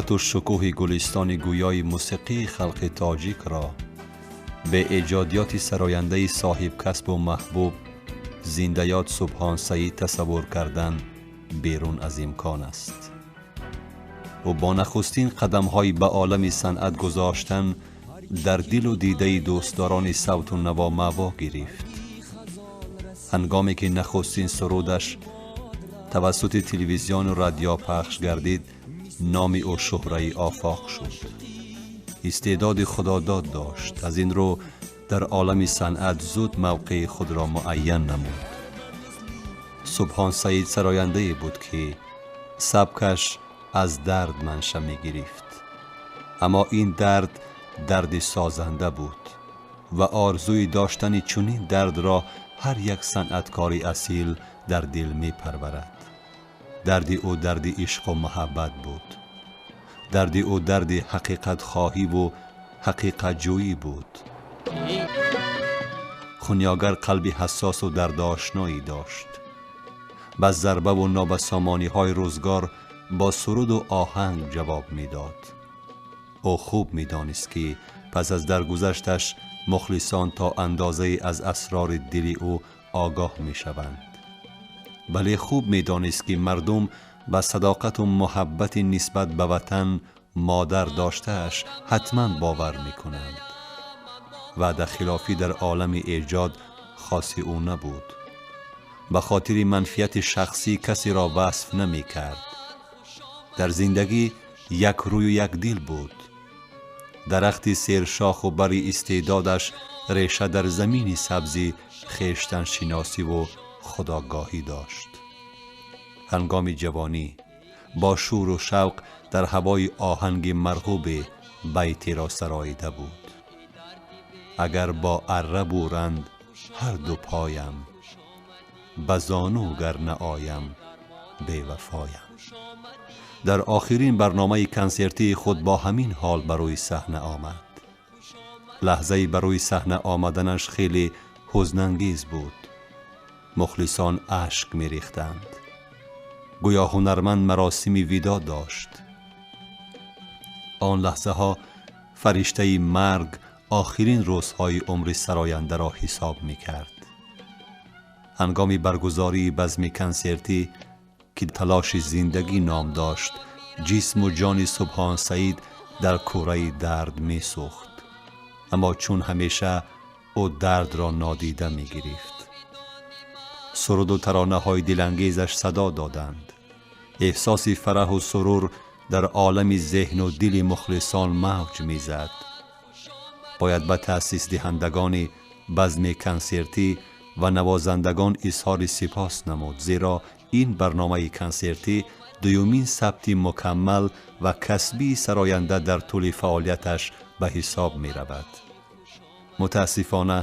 Ту шукӯҳи гулистони гӯёи мусиқии халқи тоҷикро бе эҷодиёти сарояндаи соҳибкасбу маҳбуб зиндаёд Субҳон Саид тасаввур кардан берун аз имкон аст. Ӯ бо нахустин қадамҳои ба олами санъат гузоштан дар дилу дидаи дӯстдорони савту наво маъво гирифт. Ҳангоме ки нахустин сурудаш тавассути телевизиону радио пахш гардид, номи ӯ шӯҳраи офоқ шуд. Истеъдоди худодод дошт, аз ин рӯ дар олами санъат зуд мавқеи худро муайян намуд. Субҳон Саид сарояндае буд, ки сабкаш аз дард манша мегирифт, аммо ин дард дарди созанда буд ва орзуи доштани чунин дардро ҳар як санъаткори асил дар дил мепарварад. Дарди ӯ дарди ишқу муҳаббат буд. Дарди ӯ дарди ҳақиқатхоҳиву ҳақиқатҷӯӣ буд. Хунёгар қалби ҳассосу дардошное дошт. Ба зарбаву нобасомониҳои рӯзгор бо суруду оҳанг ҷавоб медод. Ӯ хуб медонист, ки пас аз даргузашташ мухлисон то андозае аз асрори дили ӯ огоҳ мешаванд. Бале, хуб медонист, ки мардум ба садоқату муҳаббати нисбат ба ватан модар доштааш ҳатман бовар мекунанд. Ваъдахилофӣ дар олами эҷод хоси ӯ набуд. Ба хотири манфиати шахсӣ касеро васф намекард. Дар зиндагӣ як рӯю як дил буд. Дарахти сершоху бари истеъдодаш реша дар замини сабзи хештаншиносиву худогоҳӣ дошт. Ҳангоми ҷавонӣ бо шӯру шавқ дар ҳавои оҳанги марғубе байтеро сароида буд: агар бо арра буранд ҳар ду поям, ба зону гар наоям бевафоям. Дар охирин барномаи консертии худ бо ҳамин ҳол ба рӯи саҳна омад. Лаҳзаи ба рӯи саҳна омаданаш хеле ҳузнангез буд. Мухлисон ашк мерехтанд. Гӯё ҳунарманд маросими видо дошт. Он лаҳзаҳо фариштаи марг охирин рӯзҳои умри сарояндаро ҳисоб мекард. Ҳангоми баргузории базми консертӣ, ки талоши зиндагӣ ном дошт, ҷисму ҷони Субҳон Саид дар кӯраи дард месӯхт. Аммо чун ҳамеша ӯ дардро нодида мегирифт. Суруду таронаҳои дилангезаш садо доданд. Эҳсоси фараҳу сурур дар олами зеҳну дили мухлисон мавҷ мезад. Бояд ба таъсисдиҳандагони базми консертӣ ва навозандагон изҳори сипос намуд, зеро ин барномаи консертӣ дуюмин сабти мукаммал ва касбии сароянда дар тӯли фаъолияташ ба ҳисоб меравад. Мутаассифона,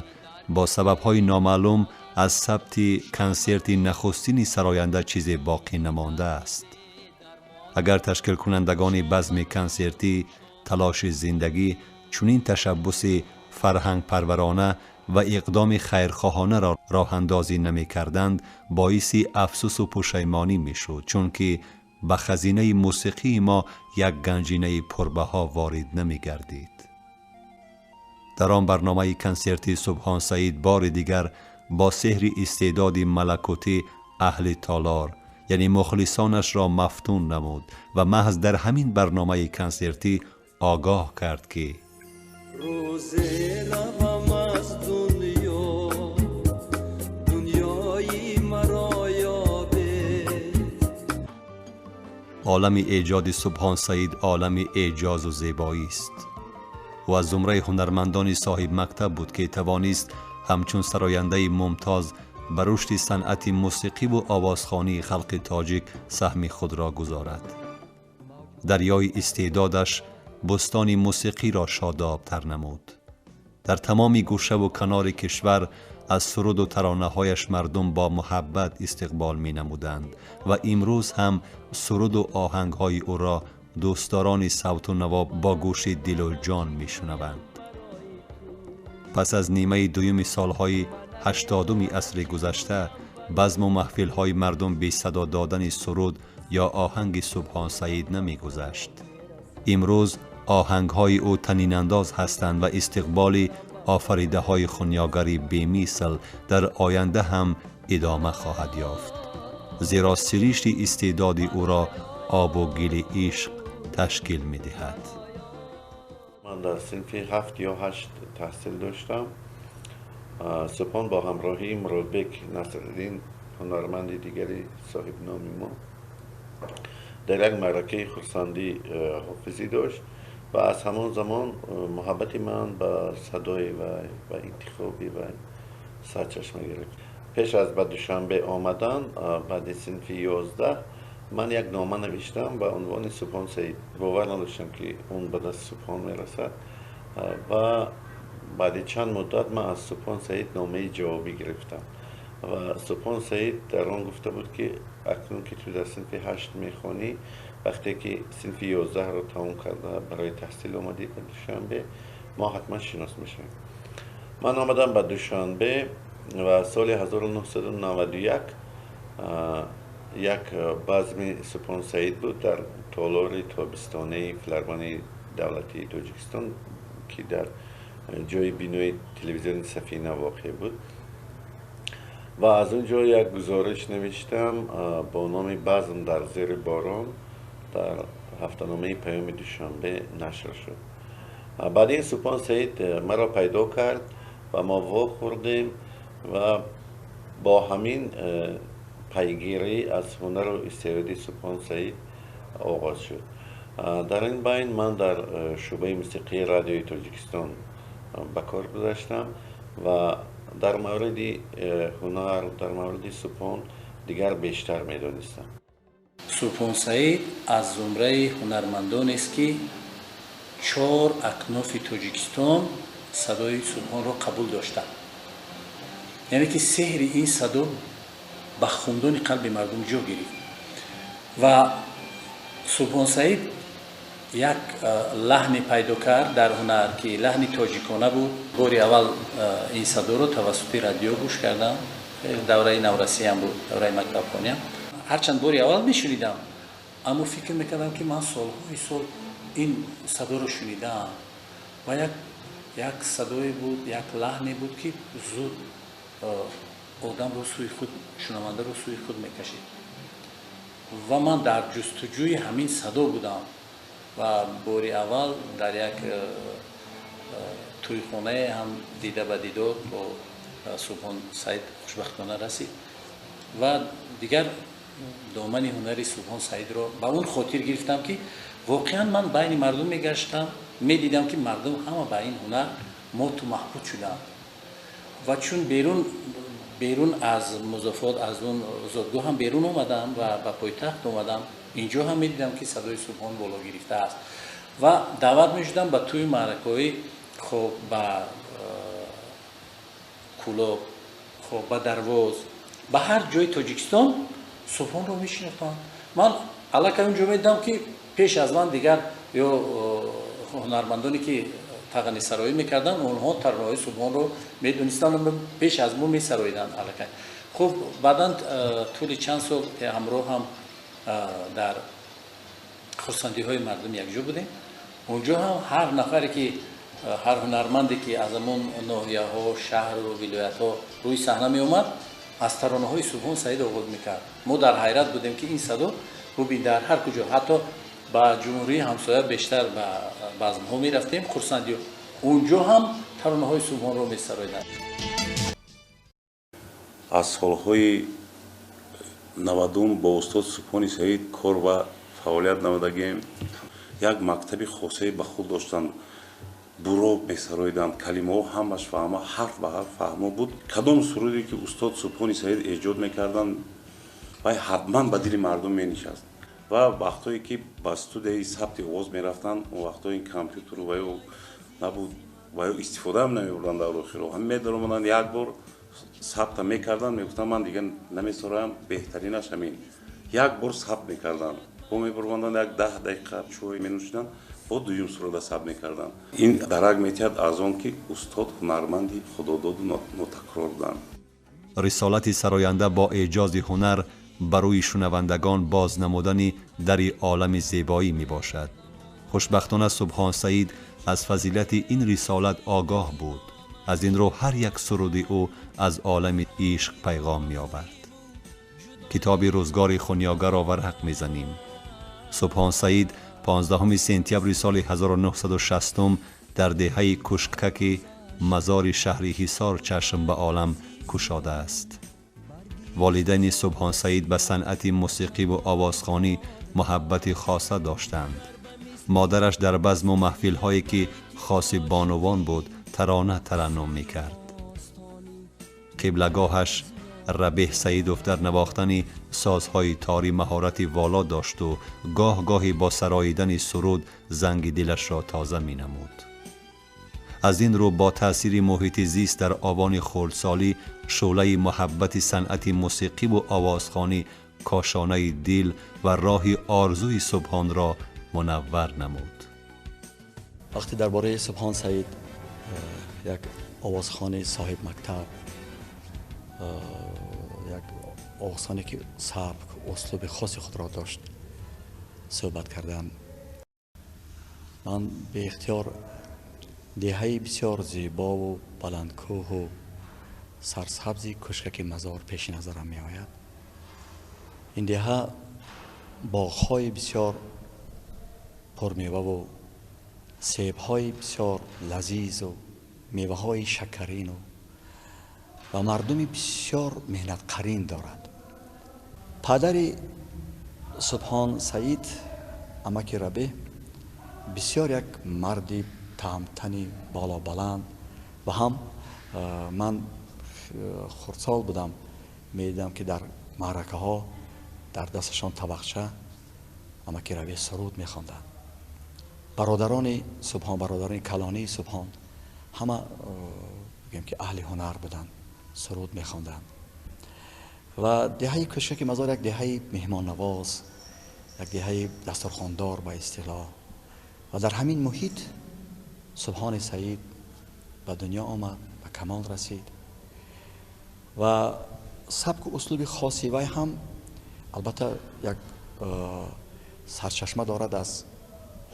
бо сабабҳои номаълум аз сабти консерти нахустини сароянда чизе боқӣ намондааст. Агар ташкилкунандагони базми консертӣ талоши зиндагӣ чунин ташаббуси фарҳангпарварона ва иқдоми хайрхоҳонаро роҳандозӣ намекарданд, боиси афсусу пушаймонӣ мешуд, чунки ба хазинаи мусиқии мо як ганҷинаи пурбаҳо ворид намегардид. Дар он барномаи консертии Субҳон Саид бори дигар бо сеҳри истеъдоди малакутӣ аҳли толор, яъне мухлисонашро мафтун намуд ва маҳз дар ҳамин барномаи консертӣ огоҳ кард, ки рӯзе равам аз дунё, дунёи маро ёбед. Олами эҷоди Субҳон Саид олами эъҷозу зебоист. Ӯ аз зумраи ҳунармандони соҳибмактаб буд, ки тавонист ҳамчун сарояндаи мумтоз ба рушди санъати мусиқиву овозхонии халқи тоҷик саҳми худро гузорад. Дарёи истеъдодаш бӯстони мусиқиро шодобтар намуд. Дар тамоми гӯшаву канори кишвар аз суруду таронаҳояш мардум бо муҳаббат истиқбол менамуданд ва имрӯз ҳам суруду оҳангҳои ӯро дӯстдорони савту наво бо гӯши дилу ҷон мешунаванд. Пас аз нимаи дуюми солҳои 80-уми асри гузашта базму маҳфилҳои мардум бесадо додани суруд ё оҳанги Субҳон Саид намегузашт. Имрӯз оҳангҳои ӯ танинандоз ҳастанд ва истиқболи офаридаҳои хунёгари бемисл дар оянда ҳам идома хоҳад ёфт, зеро сиришти истеъдоди ӯро обу гили ишқ ташкил медиҳад. Ман дар синфи 7 ё 8 таҳсил доштам. Субҳон бо ҳамроҳии Муродбек Насриддин, ҳунарманди дигари соҳибноми мо, дар як маъракаи хурсандӣ ҳофизӣ дошт ва аз ҳамон замон муҳаббати ман ба садои вай ва интихоби вай сарчашма гирифт. Пеш аз ба Душанбе омадан, баъди синфи 11, ман як нома навиштам ба унвони Субҳон Саид. Бовар надоштам, ки он ба даст Субҳон мерасад, ва баъди чанд муддат ман аз Субҳон Саид номаи ҷавобӣ гирифтам ва Субҳон Саид дар он гуфта буд, ки акнун ки ту дар синфи 8 мехонӣ, вақте ки синфи 11-ро тамом карда барои таҳсил омадӣ ба Душанбе, мо ҳатман шинос мешавем. Ман омадам ба Душанбе ва соли 1991 як базми Субҳон Саид буд дар толори тобистонаи Филармонияи давлатии Тоҷикистон, ки дар ҷои бинои телевизиони Сафина воқеъ буд, ва аз он ҷо як гузориш навиштам бо номи «Базм дар зери борон», дар ҳафтаномаи Паёми Душанбе нашр шуд. Баъд ин Субҳон Саид маро пайдо кард ва мо вохӯрдем ва бо ҳамин пайгирӣ аз ҳунару истеъдоди Субҳон Саид оғоз шуд. Дар ин байн ман дар шӯъбаи мусиқии Радиои Тоҷикистон ба кор гузаштам ва дар мавриди ҳунар, дар мавриди Субҳон дигар бештар медонистам. Субҳон Саид аз зумраи ҳунармандонест, ки чор акнофи Тоҷикистон садои Субҳонро қабул доштанд, яъне ки сеҳри ин садо ба хундони қалби мардум ҷо гирифт. Ва Субҳон Саид як лаҳне пайдо кард дар ҳунар, ки лаҳни тоҷикона буд. Бори аввал ин садоро тавассути радио гӯш кардам. Давраи наврасиям буд, давраи мактабхониям. Ҳарчанд бори аввал мешунидам, аммо фикр мекардам, ки ман солҳои сол ин садоро шунидаам. Ва як садое буд, як лаҳне буд, ки зуд одамро сӯи худ, шунавандаро сӯи худ мекашид. Ва ман дар ҷустуҷӯи ҳамин садо будам ва бори аввал дар як тӯйхонае ҳам дида ба дидор бо Субҳон Саид хушбахтона расид ва дигар домани ҳунари Субҳон Саидро ба он хотир гирифтам, ки воқеан ман байни мардум мегаштам, медидам, ки мардум ҳама ба ин ҳунар моту маҳбут шуданд. Ва чун берун аз музофот, аз он зодгоҳ ҳам берун омадам ва ба пойтахт омадам, инҷо ҳам медидам, ки садои Субҳон боло гирифтааст ва даъват мешудам ба тӯи маъракаҳои, хоб, ба Кӯлоб, хоб, ба Дарвоз, ба ҳар ҷои Тоҷикистон Субҳонро мешинохтам. Ман аллакай онҷо медидам, ки пеш аз ман дигар ё ҳунармандоне, ки тағанисароӣ мекарданд, онҳо таронаҳои Субҳонро медонистанд, пеш аз мо месароиданд аллакай. Хуб, баъдан тӯли чанд сол ҳамроҳ ҳам дар хурсандиҳои мардум якҷо будем. Онҷо ҳам ҳар нафаре ки, ҳар ҳунарманде ки аз ҳамон ноҳияҳо, шаҳру вилоятҳо рӯи саҳна меомад, аз таронаҳои Субҳон Саид оғоз мекард. Мо дар ҳайрат будем, ки ин садо, бубин, дар ҳар куҷо, ҳатто ба ҷумҳурии ҳамсоя бештар ба базмҳо мерафтем, хурсандиҳо, онҷо ҳам таронаҳои Субҳонро месароиданд. Аз солҳои 90-ум бо устод Субҳони Саид кор ва фаъолият намудагем. Як мактаби хосае ба худ доштанд, буро месароиданд, калимаҳо ҳамаш фаҳма, ҳарф ба ҳарф фаҳмо буд. Кадом суруде ки устод Субҳони Саид эҷод мекарданд, вай ҳатман ба дили мардум менишаст. Ва вақтҳое ки ба студияи сабти овоз мерафтанд, он вақтҳо ин компютеру ва ё набуд, ва ё истифодаам намебурданд. Дар охиро ҳам медаромаданд, як бор сабта мекарданд, мегуфтанд: «Ман дигар намесароям, беҳтаринаш ҳамин». Як бор сабт мекарданд, бо мебурмонданд, як 10 дақиқа чой менӯшиданд, бо дуюм суруда сабт мекарданд. Ин дарак метиҳад аз он ки устод ҳунарманди худододу нотакрор буданд. Рисолати сароянда бо эъҷози ҳунар ба рӯи шунавандагон боз намудани дари олами зебоӣ мебошад. Хушбахтона Субҳон Саид аз фазилати ин рисолат огоҳ буд. Аз ин рӯ ҳар як суруди ӯ аз олами ишқ пайғом меовард. Китоби рӯзгори хунёгарро варақ мезанем. Субҳон Саид 15 сентябри соли 1960 дар деҳаи Кушкаки мазори шаҳри Ҳисор чашм ба олам кушодааст. Волидайни Субҳон Саид ба санъати мусиқиву овозхонӣ муҳаббати хоса доштанд. Модараш дар базму маҳфилҳое ки хоси бонувон буд тарона тараннум мекард. Қиблагоҳаш Рабеҳ Саидов дар навохтани созҳои торӣ маҳорати воло дошту гоҳ-гоҳӣ бо сароидани суруд занги дилашро тоза менамуд. Аз ин рӯ бо таъсири муҳити зист дар овони хурдсолӣ шӯълаи муҳаббати санъати мусиқиву овозхонӣ кошонаи дил ва роҳи орзуи Субҳонро мунаввар намуд. Вақте дар бораи Субҳон Саид, як овозхони соҳибмактаб, як овозхоне ки сабк, услуби хоси худро дошт, суҳбат кардам, ман беихтиёр деҳаи бисёр зебову баландкӯҳу сарсабзи Кушкаки Мазор пеши назарам меояд. Ин деҳа боғҳои бисёр пурмеваву себҳои бисёр лазизу меваҳои шакарину ва мардуми бисёр меҳнатқарин дорад. Падари Субҳон Саид, амаки Рабеҳ, бисёр як марди таъмтани болобаланд ва ҳам ман хурдсол будам, медидам ки дар маъракаҳо дар дасташон табақча амаки Рабеҳ суруд мехонданд. Бародарони Субҳон, бародарони калонии Субҳон ҳама бигӯем ки аҳли ҳунар буданд, суруд мехонданд. Ва деҳаи Кушкаки Мазор як деҳаи меҳмоннавоз, як деҳаи дастурхондор ба истилоҳ, ва дар ҳамин муҳит Субҳони Саид ба дунё омад, ба камол расид ва сабку услуби хоси вай ҳам албатта як сарчашма дорад аз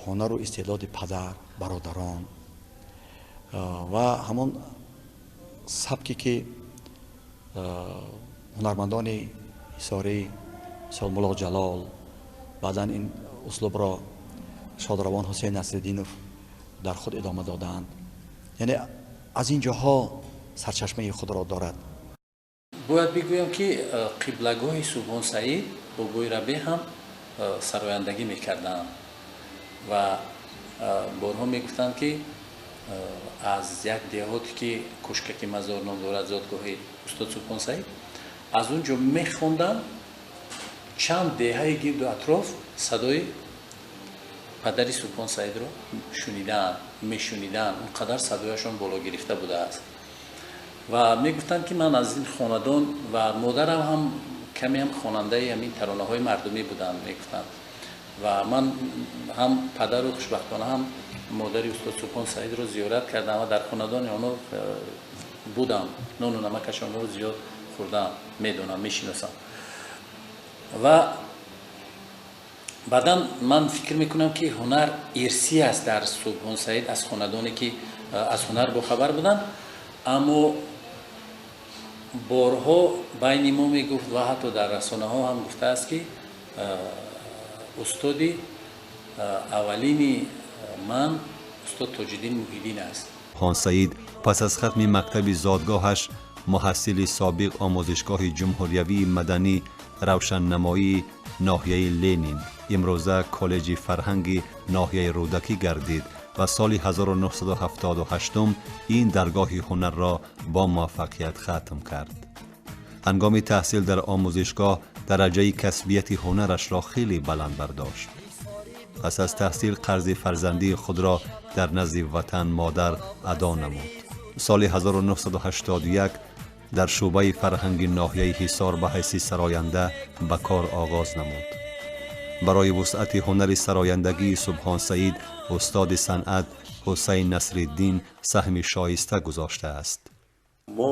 ҳунару истеъдоди падар, бародарон ва ҳамон сабке ки ҳунармандони ҳисорӣ, мисол Мулло Ҷалол, баъдан ин услубро шодравон Ҳусейн Насриддинов дар худ идома додаанд. Яъне аз ин ҷоҳо сарчашмаи худро дорад. Бояд бигӯям ки қиблагоҳи Субҳон Саид бобои Рабеҳ ҳам сарояндагӣ мекарданд ва борҳо мегуфтанд ки аз як деҳоте ки Кушкаки Мазор ном дорад, зодгоҳи устод Субҳон Саид, аз он ҷо мехонданд, чанд деҳаи гирду атроф садои падари Субҳон Саидро шунидаанд, мешуниданд, он қадар садояшон боло гирифта будааст. Ва мегуфтанд ки ман аз ин хонадон ва модарам ҳам каме ҳам хонандаи ҳамин таронаҳои мардумӣ буданд, мегуфтанд. Ва ман ҳам падару хушбахтона ҳам модари устод Субҳон Саидро зиёрат кардам ва дар хонадони онҳо будам, нону намакашонро зиёд хӯрдам, медонам, мешиносам. Ва баъдан ман фикр мекунам ки ҳунар ирсӣ аст дар Субҳон Саид, аз хонадоне ки аз ҳунар бохабар буданд, аммо борҳо байни мо мегуфт ва ҳатто дар расонаҳо ҳам гуфтааст ки устоди аввалини ман устод Тоҷиддин Муҳиддин аст. Субҳон Саид пас аз хатми мактаби зодгоҳаш муҳассили собиқ омӯзишгоҳи ҷумҳуриявии маданӣ равшаннамоии ноҳияи Ленин, имрӯза коллеҷи фарҳанги ноҳияи Рӯдакӣ гардид ва соли 1978 ин даргоҳи ҳунарро бо муваффақият хатм кард. Ҳангоми таҳсил дар омӯзишгоҳ дараҷаи касбияти ҳунарашро хеле баланд бардошт. Пас аз таҳсил қарзи фарзандии худро дар назди ватан модар адо намуд. Соли 1981 дар шӯъбаи фарҳанги ноҳияи Ҳисор ба ҳайси сароянда ба кор оғоз намуд. Барои вусъати ҳунари сарояндагии Субҳон Саид устоди санъат Ҳусайн Насриддин саҳми шоиста гузоштааст. Мо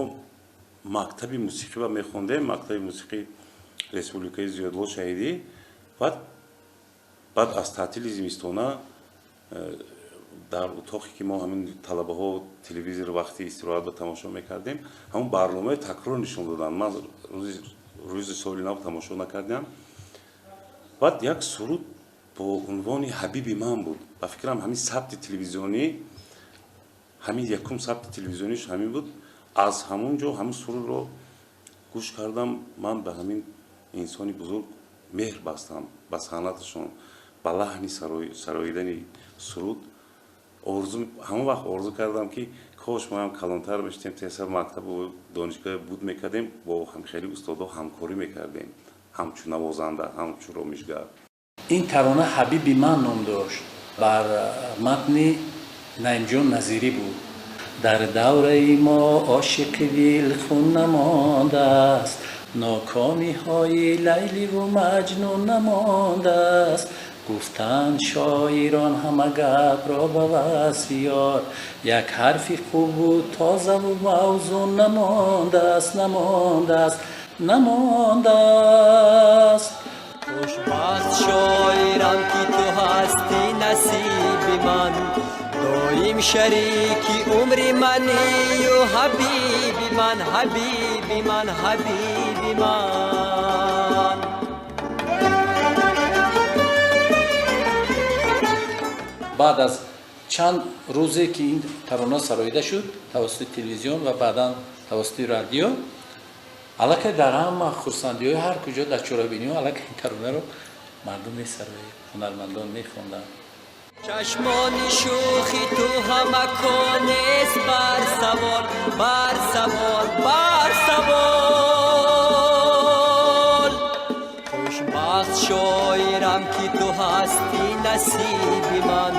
мактаби мусиқиро мехондем, мактаби мусиқии республикаи Зиёдулло Шаҳидӣ. Баъд аз таътили зимистона Дар утоқе ки мо ҳамин талабаҳо телевизор вақти истироҳат ба тамошо мекардем, ҳамон барномаи такрор нишон доданд. Ман рӯзи соли нав тамошо накардам. Баъд як суруд бо унвони «Ҳабиби ман» буд. Ба фикрам, ҳамин сабти телевизионӣ, ҳамин якум сабти телевизиониш ҳамин буд. Аз ҳамон ҷо ҳамин сурудро гӯш кардам. Ман ба ҳамин инсони бузург меҳр бастам, ба санъаташон, ба лаҳни сароидани суруд. Орзу, ҳамон вақт орзу кардам, ки кош моам калонтар мешудем, тезтар мактабу донишгоҳ буд мекардем, бо ҳамхели устодо ҳамкорӣ мекардем, ҳамчун навозанда, ҳамчун ромишгар. Ин тарона «Ҳабиби ман» ном дошт, бар матни Наимҷон Назирӣ буд. Дар давраи мо ошиқи дилхун намондааст, нокомиҳои Лайливу Маҷнун намондааст. Гуфтанд шоирон ҳама гапро ба васфи ёр, як ҳарфи хубу тозаву мавзун намондааст, намондааст, намондааст. Хушбахт шоирам, ки ту ҳастӣ насиби ман, доим шарики умри манию ҳабиби ман, ҳабиби ман, ҳабиби ман. Баъд аз чанд рӯзе ки ин тарона сароида шуд тавассути телевизион ва баъдан тавассути радио, аллакай дар ҳама хурсандиҳои ҳар куҷо, дар чорабиниҳо аллакай ин таронаро мардум месароид, ҳунармандон мехонданд. Чашмони шӯхи ту ҳама конест бар савол, бар савол, бар савол. Хушбахт шоирам, ки ту ҳастӣ насиби ман,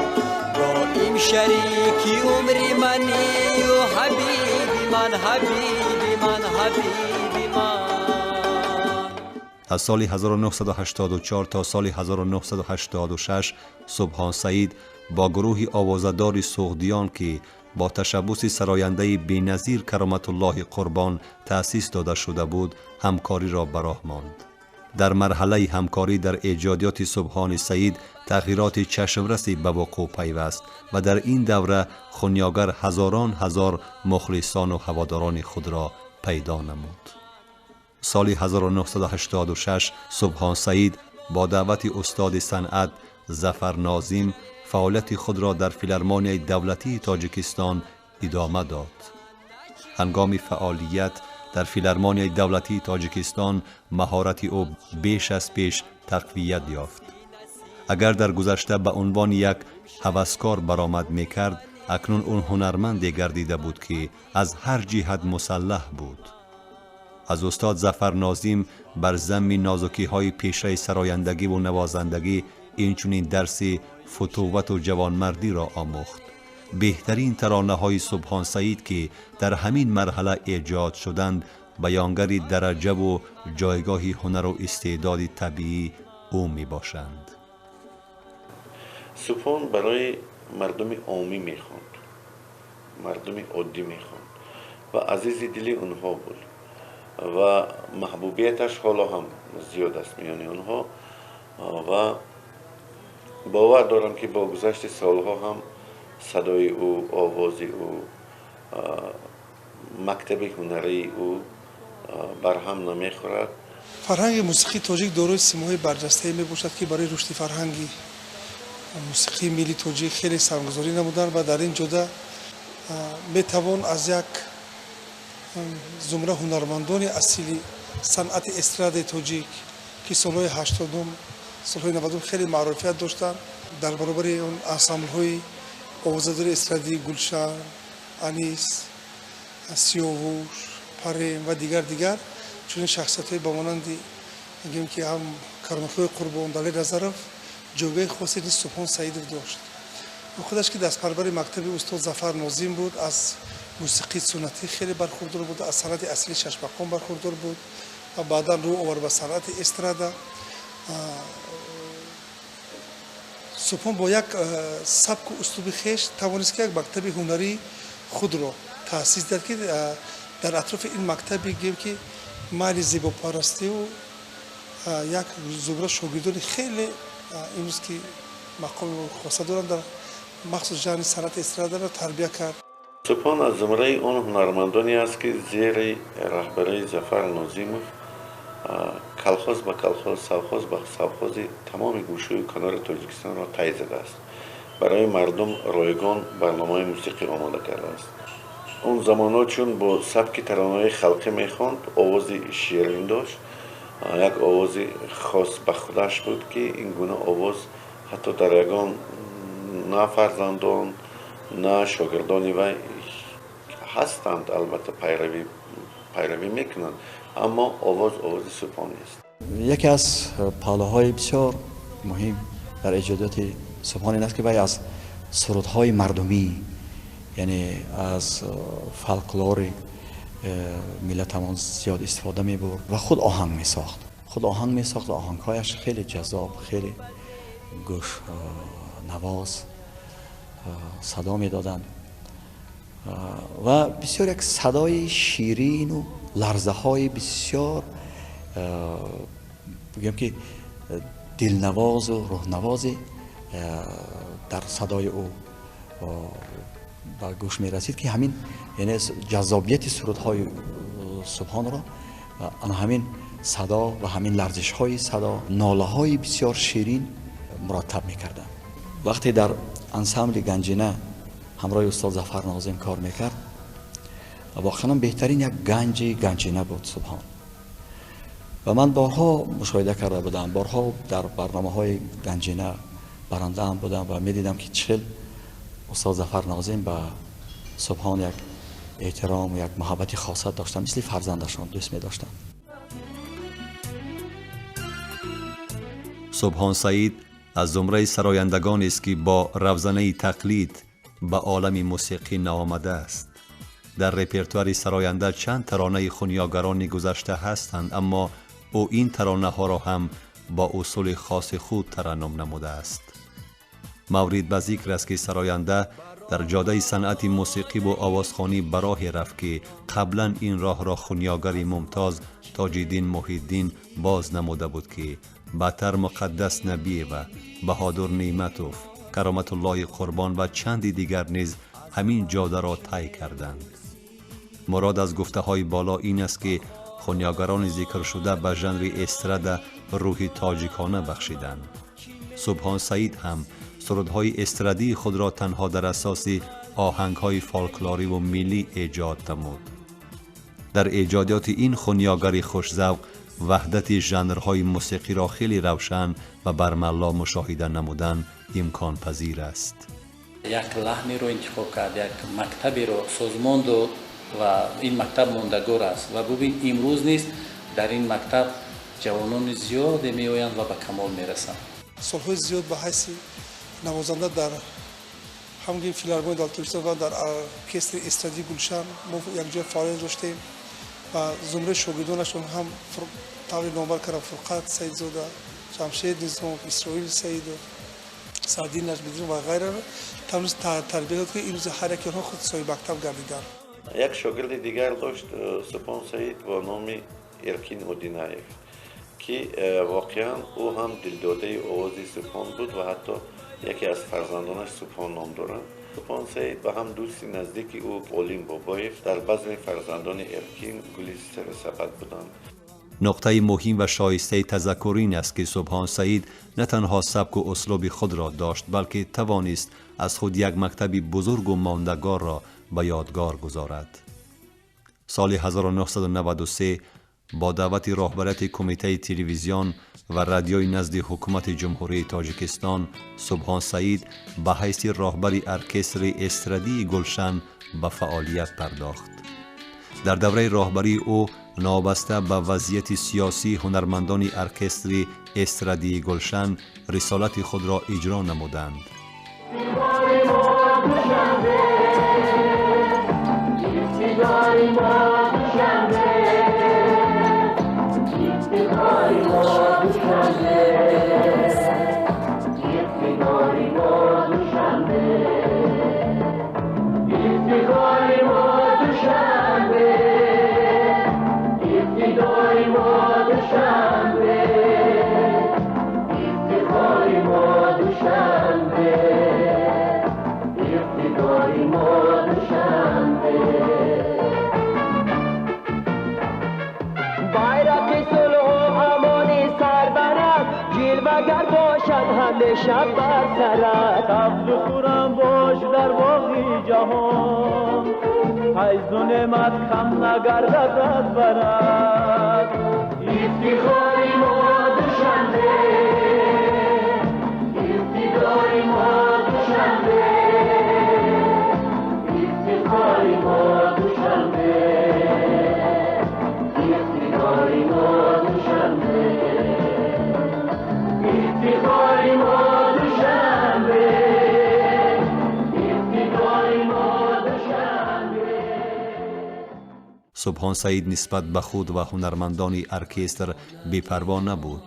доим шарики умри манию ҳабиби ман, ҳабиби ман, ҳабиби ман. Аз соли 1984 то соли 1986 Субҳон Саид бо гурӯҳи овозадори Суғдиён, ки бо ташаббуси сарояндаи беназир Кароматуллоҳи Қурбон таъсис дода шуда буд, ҳамкориро ба роҳ монд. Дар марҳалаи ҳамкорӣ дар эҷодиёти Субҳони Саид тағйироти чашмрасе ба вуқӯъ пайваст ва дар ин давра хунёгар ҳазорон ҳазор мухлисону ҳаводорони худро пайдо намуд. Соли 1986 Субҳон Саид бо даъвати устоди санъат Зафар Нозим фаъолияти худро дар Филармонияи давлатии Тоҷикистон идома дод. Ҳангоми фаъолият дар Филармонияи давлатии Тоҷикистон маҳорати ӯ беш аз пеш тақвият ёфт. Агар дар гузашта ба унвони як ҳаваскор баромад мекард, акнун ӯ ҳунарманде гардида буд, ки аз ҳар ҷиҳат мусаллаҳ буд. Аз устод Зафар Нозим бар замми нозукиҳои пешаи сарояндагиву навозандагӣ, инчунин дарси футуввату ҷавонмардиро омӯхт. Беҳтарин таронаҳои Субҳон Саид, ки дар ҳамин марҳала эҷод шуданд, баёнгари дараҷаву ҷойгоҳи ҳунару истеъдоди табиӣ ӯ мебошанд. Субҳон барои мардуми омӣ мехонд, мардуми оддӣ мехонд ва азизи дили онҳо буд ва маҳбубияташ ҳоло ҳам зиёд аст миёни онҳо. Ва бовар дорам, ки бо гузашти солҳо ҳам садои ӯ, овози ӯ, мактаби ҳунарии ӯ барҳам намехӯрад. Фарҳанги мусиқии тоҷик дорои симоҳои барҷастае мебошад, ки барои рушди фарҳанги мусиқии миллии тоҷик хеле сармгузорӣ намуданд ва дар ин ҷода метавон аз як зумра ҳунармандони асили санъати эстрадаи тоҷик, ки солҳои 80-ум, солҳои 90-ум хеле маъруфият доштанд, дар баробари он ансамблҳои овозадори эстрадии Гулшан, Анис, Сиёвуш, Парем ва дигар дигар, чунин шахсиятҳое ба монанди, гӯем, ки ҳам Кароматуллои Қурбон, Далер Назаров, ҷойгоҳи хосе низ Субҳон Саидов дошт. Ӯ худаш, ки дастпарвари мактаби устод Зафар Нозим буд, аз мусиқии суннатӣ хеле бархурдор буд, аз санъати аслии шашмақом бархурдор буд ва баъдан рӯ овард ба санъати эстрада. Субҳон бо як сабку услуби хеш тавонист, ки як мактаби ҳунарии худро таъсис диҳад, ки дар атрофи ин мактаби, гӯем, ки майли зебопарастию як зумра шогирдони хеле имрӯз, ки мақоми хоса доранд дар махсус жанри санъати эстрадаро тарбия кард. Субҳон аз зумраи он ҳунармандоне аст, ки зери раҳбарии Зафар Нозимов колхоз ба колхоз, совхоз ба совхози тамоми гӯшаю канори Тоҷикистонро тай задааст. Барои мардум ройгон барномаи мусиқӣ омода кардааст. Он замонҳо чун бо сабки таронаҳои халқӣ мехонд, овози ширин дошт, як овози хос ба худаш буд, ки ин гуна овоз ҳатто дар ягон на фарзандон, на шогирдони вай ҳастанд, албатта пайравӣ мекунанд, аммо овоз овози Субҳон нест. Яке аз паҳлӯҳои бисёр муҳим дар эҷодиёти Субҳон ин аст, ки вай аз сурудҳои мардумӣ, яъне аз фолклори миллатамон зиёд истифода мебурд ва худ оҳанг месохт. Худ оҳанг месохт ва оҳангҳояш хеле ҷаззоб, хеле гӯшнавоз садо медоданд ва бисёр як садои ширину ларзаҳои бисёр, бигӯем ки, дилнавозу рӯҳнавозе дар садои ӯ ба гӯш мерасид, ки ҳамин, яъне ҷаззобияти сурудҳои Субҳонро ана ҳамин садо ва ҳамин ларзишҳои садо, нолаҳои бисёр ширин мураттаб мекарданд. Вақте дар ансамбли Ганҷина ҳамроҳи устод Зафар Нозим кор мекард, воқеан беҳтарин як ганҷи Ганҷина буд Субҳон. Ва ман борҳо мушоҳида карда будам, борҳо дар барномаҳои Ганҷина барандаам будам ва медидам, ки чӣ хел устод Зафар Нозим ба Субҳон як эҳтиром, як муҳаббати хоса доштанд, мисли фарзандашон дӯст медоштанд. Субҳон Саид аз зумраи сарояндагонест, ки бо равзанаи тақлид ба олами мусиқӣ наомадааст. Дар репертуари сароянда чанд таронаи хунёгарони гузашта ҳастанд, аммо ӯ ин таронаҳоро ҳам бо усули хоси худ тараннум намудааст. Маврид ба зикр аст, ки сароянда дар ҷодаи санъати мусиқиву овозхонӣ ба роҳе рафт, ки қаблан ин роҳро хунёгари мумтоз Тоҷиддин Муҳиддин боз намуда буд, ки баъдтар Муқаддас Набиева, Баҳодур Неъматов, Кароматуллоҳи Қурбон ва чанди дигар низ ҳамин ҷодаро тай карданд. Мурод аз гуфтаҳои боло ин аст, ки хунёгарони зикршуда ба жанри эстрада рӯҳи тоҷикона бахшиданд. Субҳон Саид ҳам сурудҳои эстрадии худро танҳо дар асоси оҳангҳои фолклориву миллӣ эҷод намуд. Дар эҷодиёти ин хунёгари хушзавқ ваҳдати жанрҳои мусиқиро хеле равшан ва бармалло мушоҳида намудан имконпазир аст. Як лаҳнеро интихоб кард, як мактаберо созмон дод ва ин мактаб мондагор аст. Ва бубин, имрӯз низ дар ин мактаб ҷавонони зиёде меоянд ва ба камол мерасанд. Солҳои зиёд ба ҳайси навозанда дар ҳамгин филармонияи давлати Тоҷикистон ва дар оркестри эстрадии Гулшан мо якҷоя фаъолият доштем ва зумраи шогирдонашон ҳам таври номбар кардам: Фурқат Саидзода, Ҷамшед Низомов, Исроил Саидов, Саъдин Наҷмиддин ва ғайраро тавонист тарбия дод, ки имрӯз ҳар яке онҳо худ соҳиби мактаб гардиданд. Як шогирди дигар дошт Субҳон Саид бо номи Эркин Одинаев, ки воқеан ӯ ҳам дилдодаи овози Субҳон буд ва ҳатто яке аз фарзандонаш Субҳон ном доранд. Субҳон Саид ва ҳам дӯсти наздики ӯ Олим Бобоев дар базми фарзандони Эркин гули сарсабад буданд. Нуқтаи муҳим ва шоистаи тазаккур ин аст, ки Субҳон Саид на танҳо сабку услуби худро дошт, балки тавонист аз худ як мактаби бузургу мондагорро ба ёдгор гузорад. Соли 1993 бо даъвати роҳбарияти Кумитаи телевизион ва радиои назди ҳукумати Ҷумҳурии Тоҷикистон Субҳон Саид ба ҳайси роҳбари оркестри эстрадии Гулшан ба фаъолият пардохт. Дар давраи роҳбарии ӯ новобаста ба вазъияти сиёсӣ ҳунармандони оркестри эстрадии Гулшан рисолати худро иҷро намуданд. Иқтидори мо Душанбе. Байрақи сулҳу амони сарбарад, ҷилвагар бошад ҳамеша бар сарат. Сабзу хуррам бош дар боғи ҷаҳон, файзу неъмат кам нагардад аз барат. Ифтихори мо Душанбе, иқтидори мо Душанбе, ифтихори мо Душанбе, иқтидори мо Душанбе, ифтихори мо Душанбе, иқтидори мо Душанбе. Субҳон Саид нисбат ба худ ва ҳунармандони оркестр бепарво набуд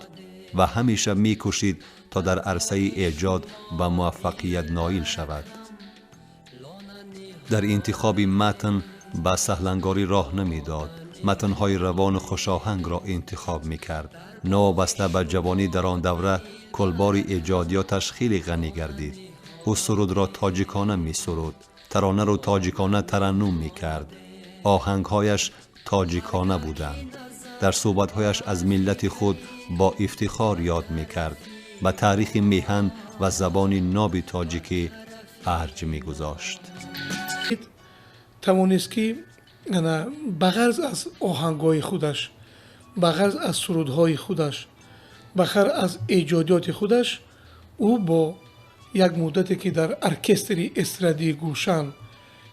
ва ҳамеша мекӯшид, то дар арсаи эҷод ба муваффақият ноил шавад. Дар интихоби матн ба саҳлангорӣ роҳ намедод, матнҳои равону хушоҳангро интихоб мекард. Новобаста ба ҷавонӣ, дар он давра кулбори эҷодиёташ хеле ғанӣ гардид. Ӯ сурудро тоҷикона месуруд, таронаро тоҷикона тараннум мекард, оҳангҳояш тоҷикона буданд. Дар суҳбатҳояш аз миллати худ бо ифтихор ёд мекард, ба таърихи меҳан ва забони ноби тоҷикӣ арҷ мегузошт. Тавонист, ки ба ғарз аз оҳангҳои худаш, ба ғарз аз сурудҳои худаш, ба ғарз аз эҷодиёти худаш, ӯ бо як муддате, ки дар оркестри эстрадии Гулшан,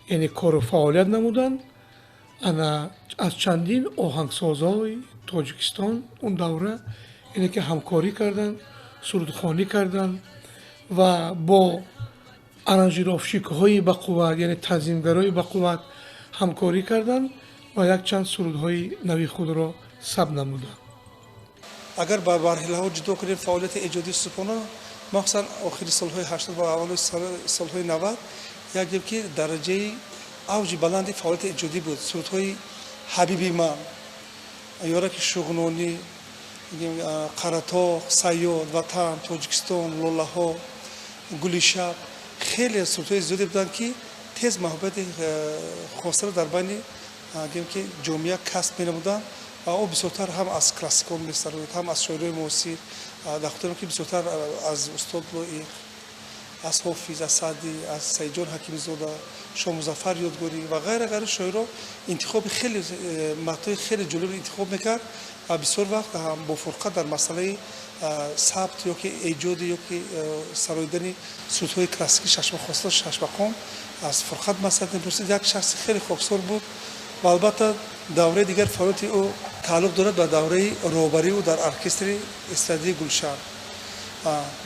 яъне кору фаъолият намуданд, ана аз чандин оҳангсозҳои Тоҷикистон он давра, яъне ки ҳамкорӣ карданд, сурудхонӣ карданд ва бо аранжировщикҳои бақувват, яъне танзимгарои бақувват ҳамкорӣ карданд ва якчанд сурудҳои нави худро сабт намуданд. Агар ба марҳилаҳо ҷудо кунем фаъолияти эҷодии Субҳонро, махсусан охири солҳои 80 ва аввали солҳои 90, як дидем, ки дараҷаи авҷи баланди фаъолияти эҷодӣ буд. Сурудҳои «Ҳабиби ман», «Ёраки шуғнонӣ», «Қаратоғ», «Сайёд», «Ватан», «Тоҷикистон», «Лолаҳо», «Гули шаб», хеле сурудҳои зиёде буданд, ки тез маҳбубияти хосаро дар байни, гӯем ки, ҷомеа касб менамуданд. Ва ӯ бисёртар ҳам аз классикон месароид, ҳам аз шоирои муосир. Дар хотирам, ки бисёртар аз устод Лоиқ, аз Ҳофиз, аз Саъдӣ, аз Саидҷон Ҳакимзода, Шоҳмузаффар Ёдгорӣ ва ғайра ғайра шоиро интихоби хеле матнҳои хеле ҷолибро интихоб мекард ва бисёр вақт бо фурқат дар масъалаи сабт ё ки эҷоди ё ки сароидани сурудҳои классикӣ, шашмақом, шашмақом аз фурқат маслиҳат мепурсид. Як шахси хеле хоксор буд ва албатта давраи дигар фаъолияти ӯ тааллуқ дорад ба давраи роҳбарии ӯ дар оркестри эстрадии Гулшан.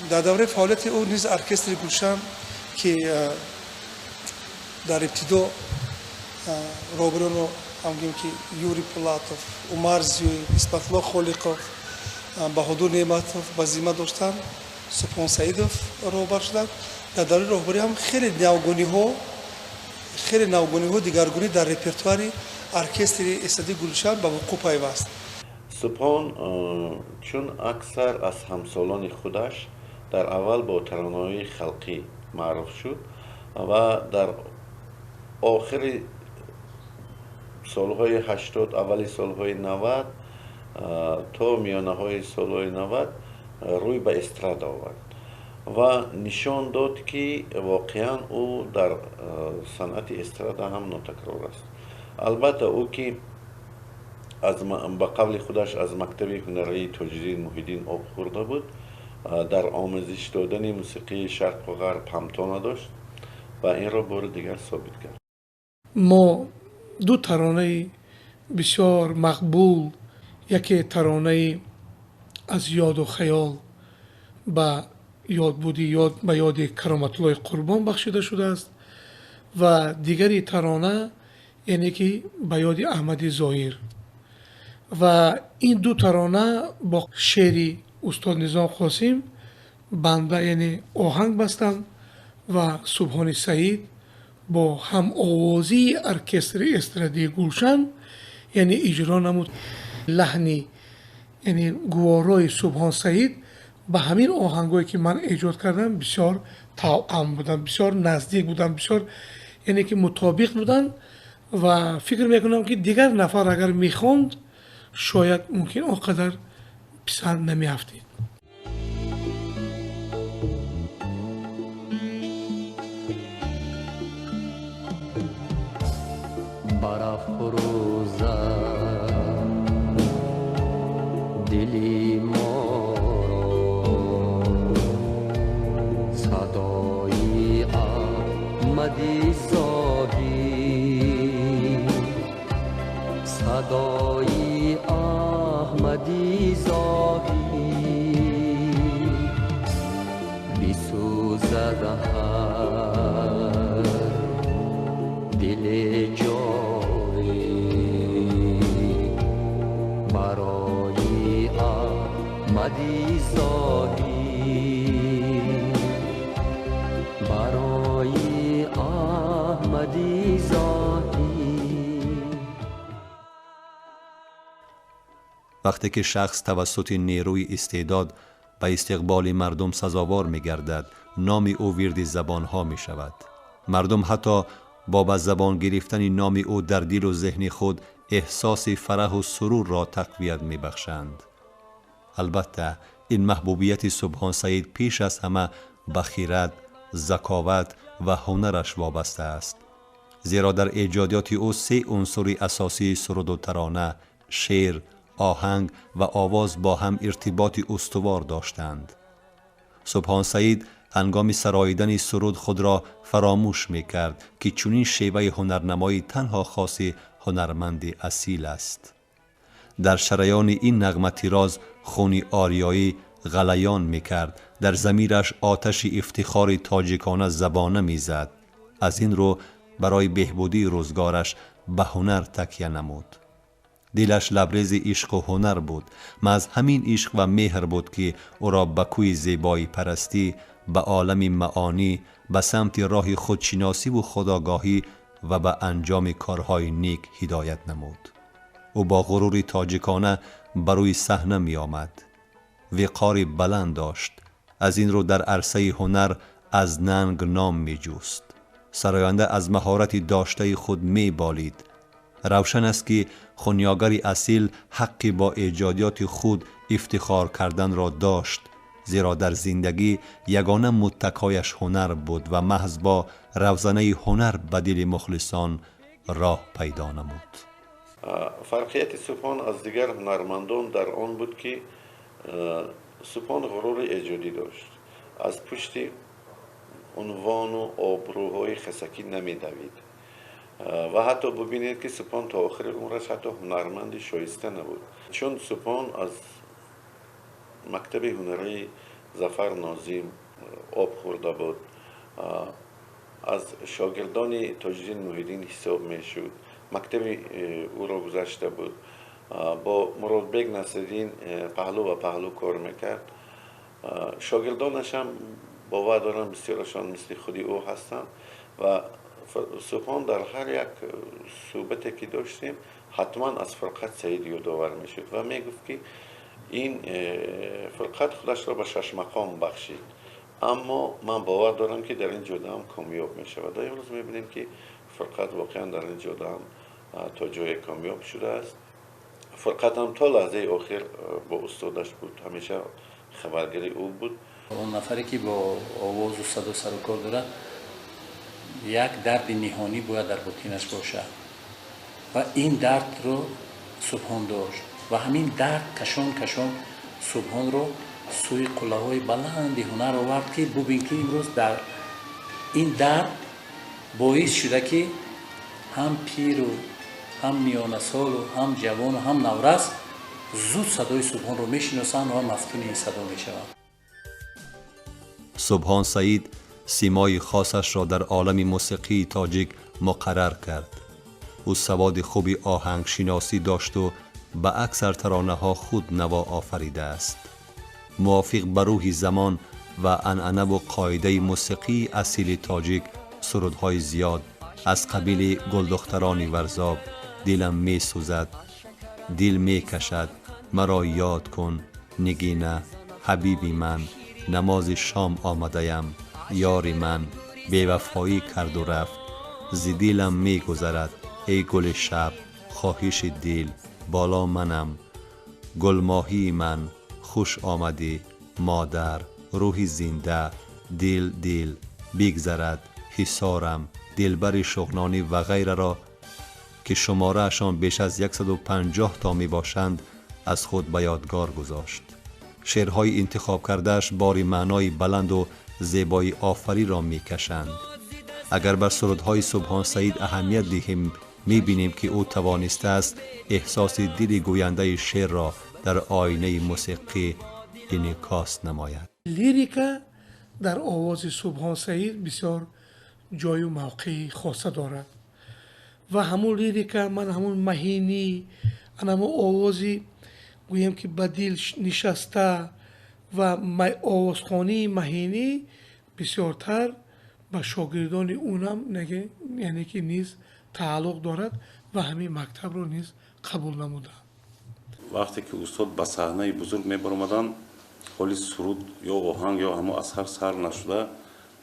Дар давраи фаъолияти ӯ низ оркестри Гулшан, ки дар ибтидо роҳбаронро ҳам гӯем, ки Юрий Пулатов, Умар Зиёев, Исматулло Холиқов, Баҳодур Неъматов ба зимма доштанд, Субҳон Саидов роҳбар шуданд. Дар давраи роҳбарӣ ҳам хеле навгониҳо, дигаргунӣ дар репертуари оркестри эстрадии Гулшан ба вуқӯъ пайваст. Субҳон чун аксар аз ҳамсолони худаш дар аввал бо таронаҳои халқӣ маъруф шуд ва дар охири солҳои 80, аввали солҳои 90 то миёнаҳои солҳои 90 рӯй ба эстрада овард ва нишон дод, ки воқеан ӯ дар санъати эстрада ҳам нотакрор аст. Албатта, ӯ ки ба қавли худаш аз мактаби ҳунарии Тоҷиддин Муҳиддин об хӯрда буд, дар омезиш додани мусиқии шарқу ғарб ҳамто надошт ва инро бори дигар собит кард. Мо ду таронаи бисёр мақбул, яке таронаи «Аз ёду хаёл» ба ёдбуди ёд ба ёди Кароматуллои Қурбон бахшида шудааст ва дигари тарона, яъне ки ба ёди Аҳмади Зоҳир. Ва ин ду тарона бо шеъри устод Низом Қосим банда, яъне оҳанг бастам ва Субҳони Саид бо ҳамовозии оркестри эстрадии Гулшан, яъне иҷро намуд. Лаҳни, яъне гуворои Субҳон Саид ба ҳамин оҳангое, ки ман эҷод кардам, бисёр тавъам буданд, бисёр наздик буданд, бисёр яъне ки мутобиқ буданд ва фикр мекунам, ки дигар нафар агар мехонд, шояд мумкин он қадар писанд намеафтид. Барафрӯзад дили моро садои Аҳмади Зоҳид, садои Аҳмади Зоҳид бисӯзад ҳар дили ҷовид барои Аҳмади Зоҳид, барои Аҳмади Зоҳид. Вақте ки шахс тавассути нерӯи истеъдод ба истиқболи мардум сазовор мегардад, номи ӯ вирди забонҳо мешавад. Мардум ҳатто бо ба забон гирифтани номи ӯ дар дилу зеҳни худ эҳсоси фараҳу сурурро тақвият мебахшанд. Албатта, ин маҳбубияти Субҳон Саид пеш аз ҳама ба хирад, заковат ва ҳунараш вобаста аст. Зеро дар эҷодиёти ӯ се унсури асосии суруду тарона, шеър, оҳанг ва овоз бо ҳам иртиботи устувор доштанд. Субҳон Саид ҳангоми сароидани суруд худро фаромӯш мекард, ки чунин шеваи ҳунарнамоӣ танҳо хоси ҳунарманди асил аст. Дар шараёни ин нағматироз хуни ориёӣ ғалаён мекард, дар замираш оташи ифтихори тоҷикона забона мезад. Аз ин рӯ барои беҳбудии рӯзгораш ба ҳунар такя намуд. Дилаш лабрези ишқу ҳунар буд. Маҳз ҳамин ишқ ва меҳр буд, ки ӯро ба кӯи зебоипарастӣ, ба олами маонӣ, ба самти роҳи худшиносиву худогоҳӣ ва ба анҷоми корҳои нек ҳидоят намуд. Ӯ бо ғурури тоҷикона ба рӯи саҳна меомад. Виқори баланд дошт. Аз ин рӯ дар арсаи ҳунар аз нанг ном меҷуст. Сароянда аз маҳорати доштаи худ меболид. Равшан аст, ки хунёгари асил ҳаққи бо эҷодиёти худ ифтихор карданро дошт, зеро дар зиндагӣ ягона муттакояш ҳунар буд ва маҳз бо равзанаи ҳунар ба дили мухлисон роҳ пайдо намуд. Фарқияти Субҳон аз дигар ҳунармандон дар он буд, ки Субҳон ғурури эҷодӣ дошт. Аз пушти унвону обрӯҳои хасакӣ намедавид. Ва ҳатто бубинед, ки Субҳон то охири умраш ҳатто ҳунарманди шоиста набуд. Чун Субҳон аз мактаби ҳунарии Зафар Нозим об хӯрда буд, аз шогирдони Тоҷиддин Муҳиддин ҳисоб мешуд, мактаби ӯро гузашта буд, бо Муродбек Насриддин паҳлӯ ба паҳлӯ кор мекард. Шогирдонаш ҳам бовар дорам, бисёрашон мисли худи ӯ ҳастанд ва Субҳон дар ҳар як суҳбате ки доштем, ҳатман аз Фурқат Саид ёдовар мешуд ва мегуфт, ки ин Фурқат худашро ба шашмақом бахшид, аммо ман бовар дорам, ки дар ин ҷода ҳам комёб мешавад. Ва имрӯз мебинем, ки Фурқат воқеан дар ин ҷода ҳам то ҷое комёб шудааст. Фурқат ҳам то лаҳзаи охир бо устодаш буд, ҳамеша хабаргари ӯ буд. Он нафаре ки бо овозу садо сару кор дорад, як дарди ниҳонӣ бояд дар ботинаш бошад ва ин дардро Субҳон дошт ва ҳамин дард кашон кашон Субҳонро сӯи қуллаҳои баланди ҳунар овард, ки бубин, ки имрӯз дар ин дард боис шуда, ки ҳам пиру, ҳам миёнасолу, ҳам ҷавону, ҳам наврас зуд садои Субҳонро мешиносанд ва мафтуни ин садо мешаванд. Субҳон Саид симои хосашро дар олами мусиқии тоҷик муқаррар кард. Ӯ саводи хуби оҳангшиносӣ дошту ба аксар таронаҳо худ наво офаридааст. Мувофиқ ба рӯҳи замон ва анъанаву қоидаи мусиқии асили тоҷик сурудҳои зиёд аз қабили «Гулдухтарони Варзоб», «Дилам месӯзад», «Дил мекашад», «Маро ёд кун», «Нигина», «Ҳабиби ман», «Намози шом омадаям», Ёри ман, Бевафоӣ карду рафт, Зи дилам мегузарад, Эй гули шаб, Хоҳиши дил, Боло манам, Гулмоҳии ман, Хуш омадӣ, Модар, Рӯҳи зинда, Дил дил, Бигзарад, Ҳисорам, Дилбари шуғнонӣ ва ғайраро ки шумораашон беш аз 150 то мебошанд аз худ ба ёдгор гузошт. Шеърҳои интихоб кардааш бори маънои баланду зебои офариро мекашанд. Агар бар сурудҳои Субҳон Саид аҳамият диҳем, мебинем ки ӯ тавонистааст эҳсоси дили гӯяндаи шеърро дар оинаи мусиқӣ инъикос намояд. Лирика дар овози Субҳон Саид бисёр ҷою мавқеи хоса дорад ва ҳамун лирика, ман ҳамун маҳинӣ, ҳамун овози гӯем ки ба дил нишаста ва овозхонии маҳинӣ бисёртар ба шогирдони ӯнам яъне ки низ тааллуқ дорад ва ҳамин мактабро низ қабул намуданд. Вақте ки устод ба саҳнаи бузург мебаромаданд, ҳоли суруд ё оҳанг ё ҳамон асар сар нашуда,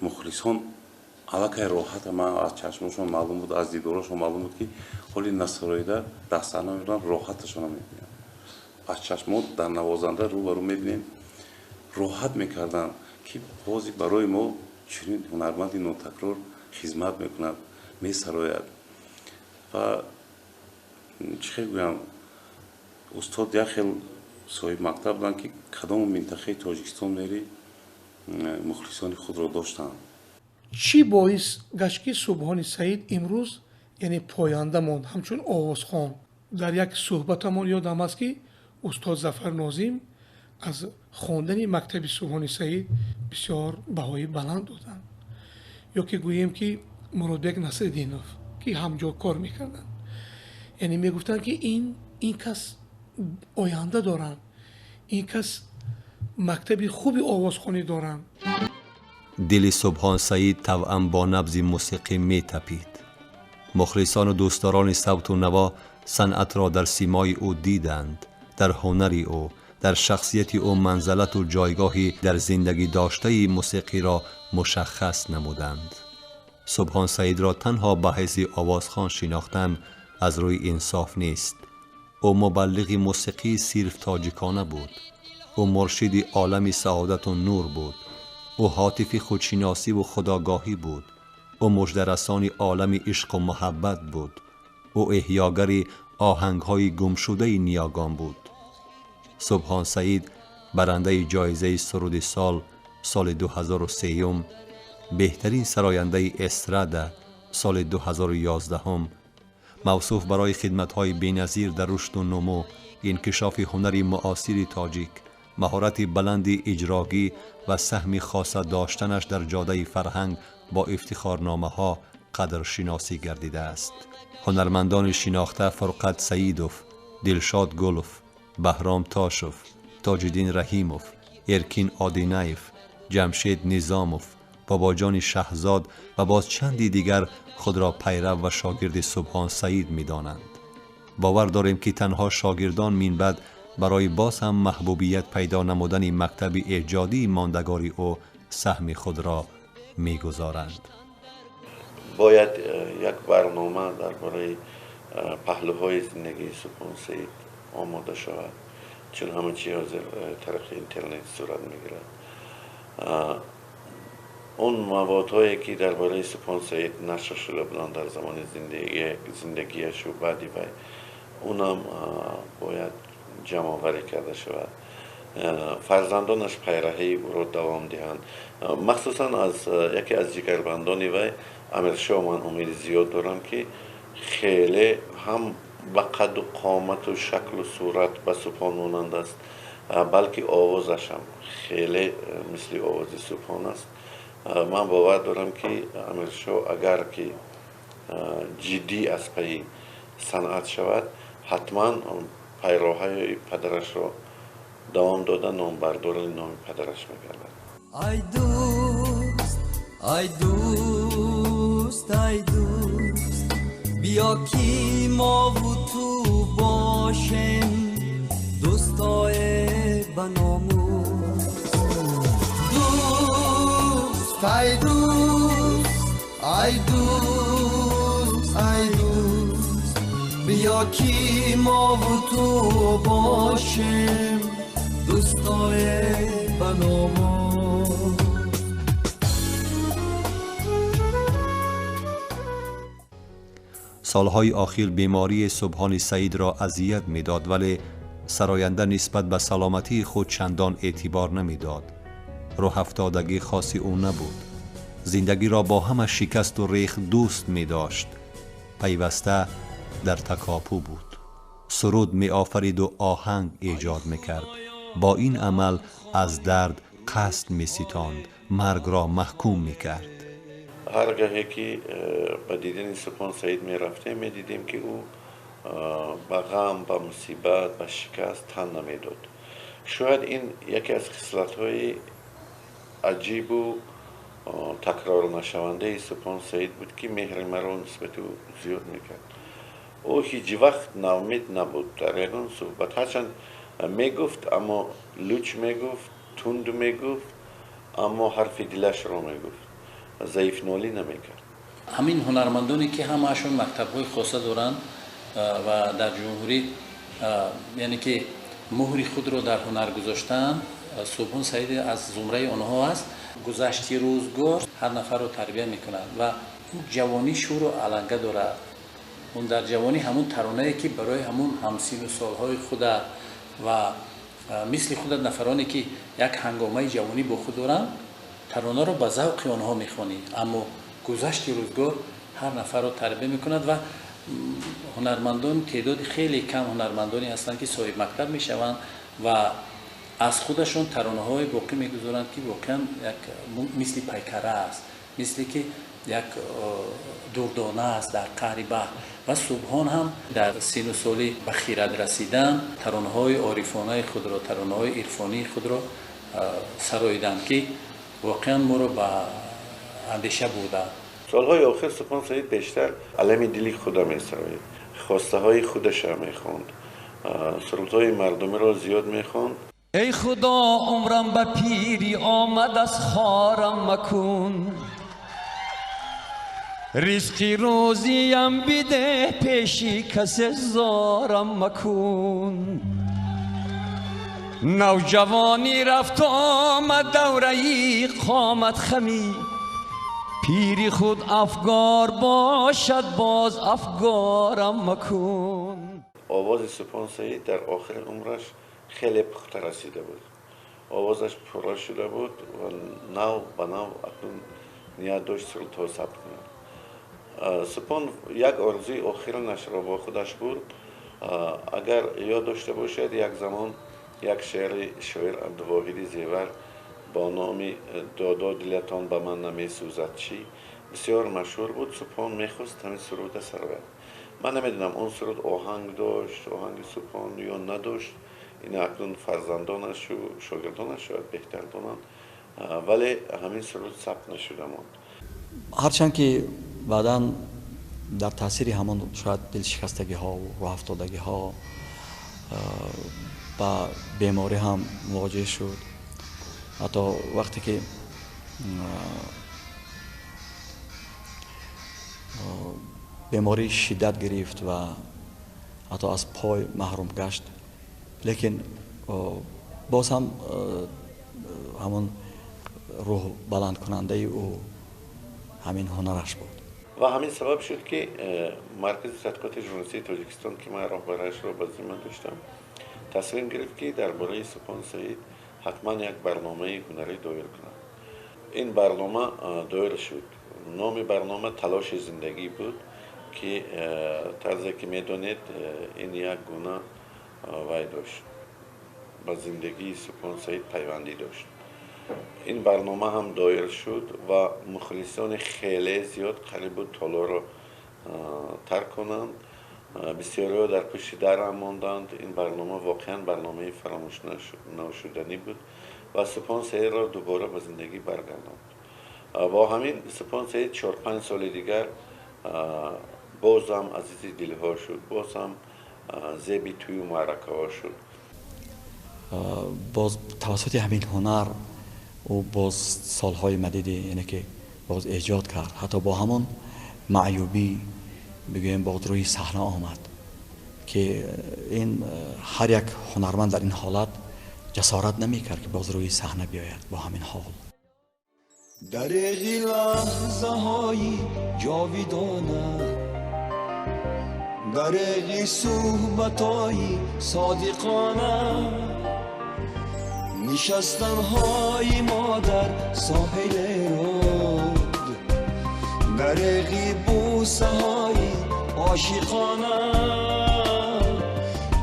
мухлисон аллакай роҳата, ман аз чашмошон маълум буд, аз дидорошон маълум буд, ки ҳоли насароида дар саҳна мебаранд, роҳаташонро мебинанд. Аз чашмо дар навозанда рӯ ба рӯ мебинем, роҳат мекарданд, ки бози барои мо чунин ҳунарманди нотакрор хизмат мекунад, месарояд. Ва чӣ хел гӯям, устод як хел соҳиби мактаб буданд, ки кадом минтақаи Тоҷикистон мери мухлисони худро доштанд. Чӣ боис гашт ки Субҳони Саид имрӯз яъне поянда монд ҳамчун овозхон? Дар як суҳбатамон ёдам аст, ки устод Зафар Нозим аз хондани мактаби Субҳони Саид бисёр баҳои баланд доданд. Ё ки гӯем ки Муродбек Насриддинов, ки ҳамҷо кор мекарданд, яъне мегуфтанд, ки ин кас оянда доранд, ин кас мактаби хуби овозхонӣ доранд. Дили Субҳон Саид тавъам бо набзи мусиқӣ метапид. Мухлисону дӯстдорони савту наво санъатро дар симои ӯ диданд, дар ҳунари ӯ, дар шахсияти ӯ манзалату ҷойгоҳи дар зиндагӣ доштаи мусиқиро мушаххас намуданд. Субҳон Саидро танҳо ба ҳайси овозхон шинохтан аз рӯи инсоф нест. Ӯ мубаллиғи мусиқии сирф тоҷикона буд. Ӯ муршиди олами саодату нур буд. Ӯ ҳотифи худшиносиву худогоҳӣ буд. Ӯ муждарасони олами ишқу муҳаббат буд. Ӯ эҳёгари оҳангҳои гумшудаи ниёгон буд. Субҳон Саид барандаи ҷоизаи суруди сол соли 2003, беҳтарин сарояндаи эстрада соли 2011, мавсуф барои хидматҳои беназир дар рушду нумӯ, инкишофи ҳунари муосири тоҷик, маҳорати баланди иҷрогӣ ва саҳми хоса доштанаш дар ҷодаи фарҳанг бо ифтихорномаҳо қадршиносӣ гардидааст. Ҳунармандони шинохта Фурқат Саидов, Дилшод Гулов, Баҳром Тошев, Тоҷиддин Раҳимов, Эркин Одинаев, Ҷамшед Низомов, Бобоҷони Шаҳзод ва боз чанди дигар худро пайрав ва шогирди Субҳон Саид медонанд. Бовар дорем, ки танҳо шогирдон минбаъд барои боз ҳам маҳбубият пайдо намудани мактаби эҷодии мондагори ӯ саҳми худро мегузоранд. Бояд як барнома дар бораи паҳлӯҳои зиндагии Субҳон Саид омода шавад, чун ҳама чи ҳозир тариқи интернет сурат мегирад. Он маводҳое ки дар бораи Субҳон Саид нашр шуда буданд дар замони зиндагиашу баъди вай, унам бояд ҷамъоварӣ карда шавад. Фарзандонаш пайраҳаи ӯро давом диҳанд. Махсусан аз яке аз ҷигарбандони вай Амиршоҳ ман умеди зиёд дорам, ки хеле ҳам ба қадду қомату шаклу сурат ба Субҳон монанд аст, балки овозаш ҳам хеле мисли овози Субҳон аст. Ман бовар дорам, ки Амиршоҳ агар ки ҷиддӣ аз пайи санъат шавад, ҳатман пайроҳаи падарашро давом дода номбардори номи падараш мегардад. Ай дӯст, ай дӯст, ай дӯст, биё ки мову ту бошем дӯстое ба номус. Дӯст, دوست ای دوست ای دوست ای دوست بیا که ما و تو باشیم دوستای بناموس. سالهای آخر بیماری سبحان سعید را اذیت میداد، ولی سراینده نسبت به سلامتی خود چندان اعتبار نمیداد. روح افتادگی خاصی او نبود. زندگی را با همه شکست و ریخت دوست می داشت. پیوسته در تکاپو بود. سرود می آفرید و آهنگ ایجاد می کرد. با این عمل از درد قصد می ستاند، مرگ را محکوم می کرد. هرگاهی که به دیدن سبحان سعید می رفتیم می دیدیم که او به غم، به مصیبت، به شکست تن نمی داد. شاید این یکی از خصلت‌های عجیب و تکرار نشونده سبحان سعید بود که مهر مرا نسبت او زیاد میکرد. او هیچ وقت ناامید نبود در یگان صحبت، هرچند میگفت اما لوچ میگفت، تند میگفت، اما حرف دلش را میگفت، ضعیف نالی نمیکرد. همین هنرمندانی که همه‌شون مکتب‌های خاصه دارند و در جمهوری، یعنی که مهر خود رو در هنر گذاشتن، سبحان سعید از زمره آنها است. گذشته روزگار هر نفر رو تربیه میکنند و اون جوانی شور و علنگه دارد. اون در جوانی همون ترانه‌ای که برای همون همسین و سالهای خود و مثل خود نفرانی که یک هنگامه جوانی با خود دارند، ترانه رو به ذوق آنها میخوانی. اما گذشت روزگار هر نفر رو تربیه میکند و هنرمندان، تعداد خیلی کم هنرمندانی هستند که صاحب مکتب میشوند و از خودشون ترانه‌های باقی میگذارند که واقعا یک مثل پیکره است، مثل که یک دردانه است در قعر بحر. و سبحان هم در سن و سالی به خیرت رسیدن ترانه‌های عارفانه خود را، ترانه‌های عرفانی خود را سراییدند که واقعا ما را به اندیشه بودند. سالهای آخر سبحان سعید بیشتر علم دلی خود می‌سراید، خواسته های خودش را می‌خواند، سرودهای مردمی را زیاد می‌خواند. ای خدا عمرم به پیری آمد از خارم مکن، رزقی روزیم بده پیشی کس زارم مکن، نوجوانی رفت آمد دوره‌ای قامت خمی، پیری خود افگار باشد باز افگارم مکن. آواز سبحان سعید در آخر عمرش خیلی پخته رسیده بود، آوازش پره شده بود و نو به نو اکنون نیت داشت سرودها ثبت کند. سبحان یک آرزوی آخرینش را با خودش برد. اگر یاد داشته باشد یک زمان یک شعر شاعر عبدالواحد زیور با نام دادا دلتان به من نمیسوزد چی بسیار مشهور بود. سبحان میخواست همین سرود سراید. من نمیدونم اون سرود آهنگ داشت، آهنگ سبحان یا نداشت، این اکنون فرزندانش و شاگردانش شاید بهتر دانند، ولی همین سرود ثبت نشده ماند. هرچند که بعداً در تاثیر همان شاید دلشکستگی ها و راه افتادگی ها با بیماری هم مواجه شد. حتی وقتی که بیماری شدت گرفت و حتی از پای محروم گشت، لیکن باز هم همون روح بلند کننده او همین هنرش بود. و همین سبب شد که مرکز تحقیقات ژورنالیستی تاجیکستان که من راهبرش را به ذمه داشتم تصمیم گرفت که درباره سبحان سعید حتما یک برنامه هنری دایر کند. این برنامه دایر شد. نام برنامه تلاش زندگی بود که طرزی که میدانید این یک گونه وای داشت، با زندگی سبحان سعید پیوندی داشت. این برنامه هم دایر شد و مخلصان خیلی زیاد قریب بود تالار را ترک کنند، بسیاری در پشت در هم ماندند. این برنامه واقعا برنامه فراموش نشدنی بود و سبحان سعید را دوباره به زندگی برگرداند. با همین سبحان سعید 4-5 سال دیگر باز هم عزیز دلها شد، باز هم زیبی توی معرکه ها شد. باز توسط همین هنر Ӯ боз солҳои мадиде яъне ки боз эҷод кард, ҳатто бо ҳамон маъюбӣ бигӯем боз рӯи саҳна омад, ки ин ҳар як ҳунарманд дар ин ҳолат ҷасорат намекард, ки боз рӯи саҳна биёяд бо ҳамин ҳол. Дареғи лаҳзаҳои ҷовидона, дареғи суҳбатҳои содиқона, нишастанҳои мо дар соҳили руд, дареғи бӯсаҳои ошиқона,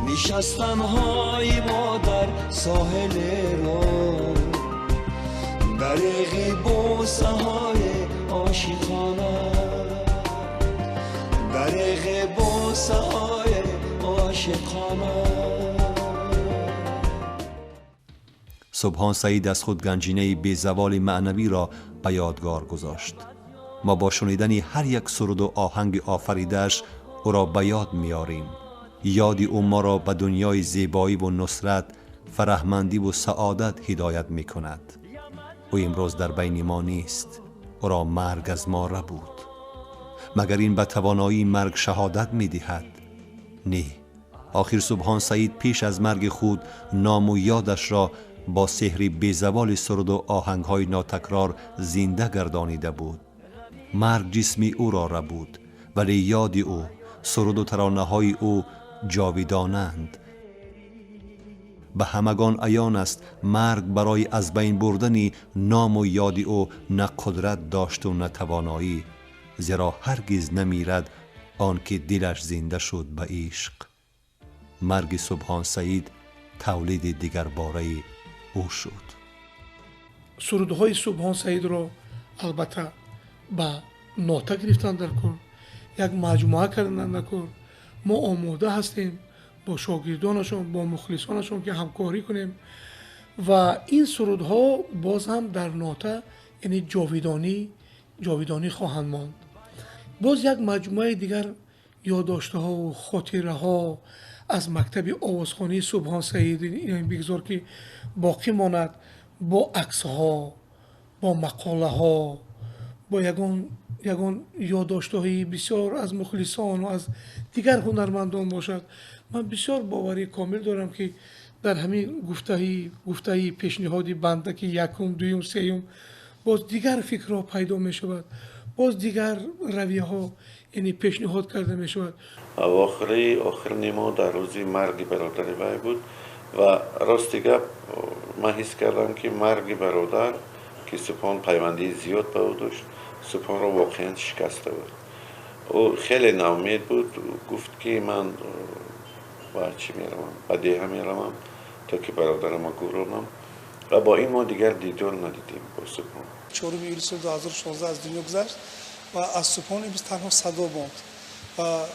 нишастанҳои мо дар соҳили руд, дареғи бӯсаҳои ошиқона, дареғи бӯсаҳои ошиқона. Субҳон Саид аз худ ганҷинаи безаволи маънавиро ба ёдгор гузошт. Мо бо шунидани ҳар як суруду оҳанги офаридааш ӯро ба ёд меорем. Ёди ӯ моро ба дунёи зебоӣ ву нусрат, фараҳмандӣ ву саодат ҳидоят мекунад. Ӯ имрӯз дар байни мо нест, ӯро марг аз мо рабуд. Магар ин ба тавоноии марг шаҳодат медиҳад? Не, охир Субҳон Саид пеш аз марги худ ному ёдашро бо сеҳри безаволи суруду оҳангҳои нотакрор зинда гардонида буд. Марг ҷисми ӯро рабуд, вале ёди ӯ, суруду таронаҳои ӯ ҷовидонанд. Ба ҳамагон аён аст, марг барои аз байн бурдани ному ёди ӯ на қудрат дошту на тавоноӣ, зеро ҳаргиз намирад он ки дилаш зинда шуд ба ишқ. Марги Субҳон Саид тавлиди дигарбораи ӯ шуд. Сурудҳои Субҳон Саидро албатта ба нота гирифтан дар кор, як маҷмӯа кардан дар кор. Мо омода ҳастем бо шогирдонашон, бо мухлисонашон ки ҳамкорӣ кунем ва ин сурудҳо боз ҳам дар нота, яъне ҷовидонӣ хоҳанд монд. Боз як маҷмӯаи дигар ёддоштаҳову хотираҳо аз мактаби овозхонии Субҳон Саид бигзор ки боқӣ монад, бо аксҳо, бо мақолаҳо, бо ягон ёддоштаҳои бисёр аз мухлисон ва аз дигар ҳунармандон бошад. Ман бисёр боварии комил дорам, ки дар ҳамин гуфтаи пешниҳоди банда, ки якум, дуюм, сеюм, боз дигар фикрҳо пайдо мешавад, боз дигар равияҳо яъне пешниҳод карда мешавад. Охири охирини мо дар рӯзи марги бародари вай буд ва рости гап ман ҳис кардам, ки марги бародар, ки Субҳон пайвандии зиёд ба ӯ дошт, Субҳонро воқеан шикаста буд. Ӯ хеле ноумед буд, гуфт ки ман ба чӣ меравам, ба деҳа меравам то ки бародарамро гӯронам, ва бо ин мо дигар дидор надидем бо Субҳон. 4 июли соли 2016 аз дунё гузашт ва аз Субҳон имрӯз танҳо садо монд ва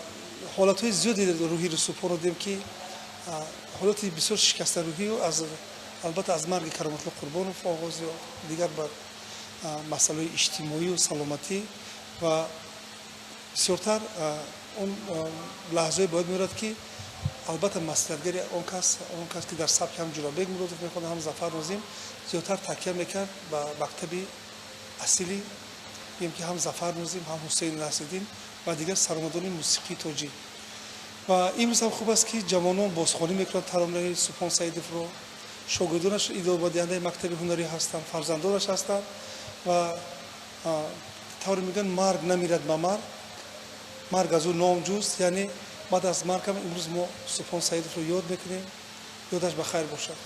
ҳолатҳои зиёде рӯҳиро Субҳонро дидем, ки ҳолати бисёр шикастарӯҳию аз албатта аз марги Кароматулло Қурбонов оғоз ёфт, дигар бар масъалаҳои иҷтимоию саломатӣ ва бисёртар он лаҳзае бояд меорад, ки албатта маслиҳатгари он кас, ки дар сабки ҳам Ҷурабек Муродов мехонд, ҳам Зафар Нозим, зиёдтар такя мекард ба мактаби асили, гӯем ки ҳам Зафар Нозим, ҳам Ҳусейн Насриддин ва дигар саромадони мусиқии тоҷик. Ва имрӯз ҳам хуб аст, ки ҷавонон бозхонӣ мекунанд таронаи Субҳон Саидовро, шогирдонаш идомадиҳандаи мактаби ҳунарӣ ҳастанд, фарзандонаш ҳастанд ва тавре мегӯянд, марг намирад ба марг, марг аз ӯ ном ҷуст, яъне баъд аз марг ҳам имрӯз мо Субҳон Саидовро ёд мекунем. Ёдаш ба хайр бошад.